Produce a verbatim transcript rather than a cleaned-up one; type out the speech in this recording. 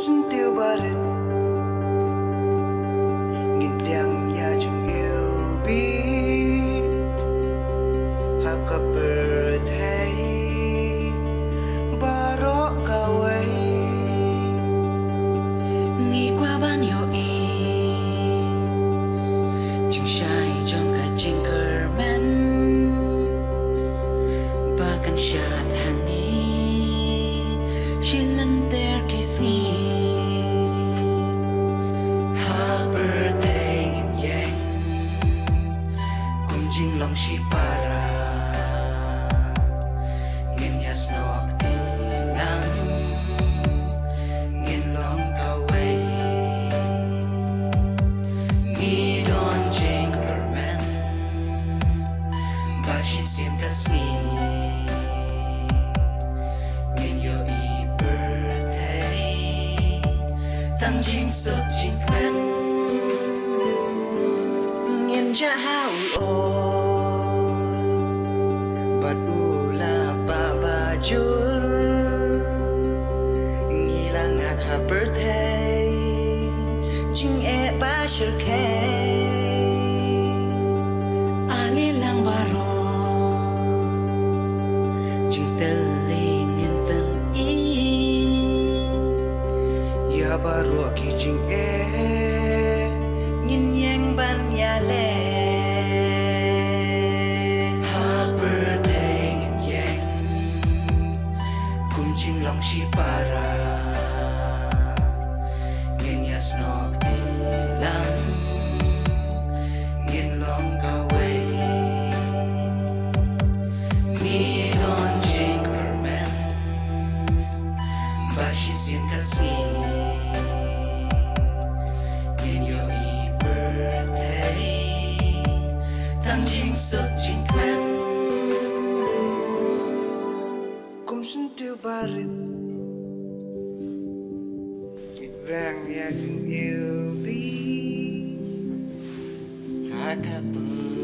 Syntiew barit, ngin pdiang ïa jingïewbih ha ka pyrthei baroh kawei. Ngi kwah ban ïohi jingshai jong ka jingkyrmen ba kan shad hangne shi lynter ki sngi. Ha pyrthei ngin ïeng kum jinglong shipara, ngin ïasnoh kti lang, ngin long kawei. Ngi don jingkyrmen ba shisien ka sngi ngin ïohi pyrthei tang jingsuk jingkmen. Ngin jah ha u lyoh bad u la ba ba jur. Ngi la ngat ha pyrthei jingeh ba shyrkhei. Ale lang baroh jingtylli ngin pyni ïa baroh ki jingeh ngin ïeng ban ïaleh. Ha pyrthei ngin ïeng kum jinglong shipara, ngin ïasnoh kti lang, ngin long kawei. Ngi don jingkyrmen ba shisien ka sngi ngin ïohi pyrthei tang jingsuk jingkmen. Kum syntiew barit, pdiang ïa jingïewbih ha ka pyrthei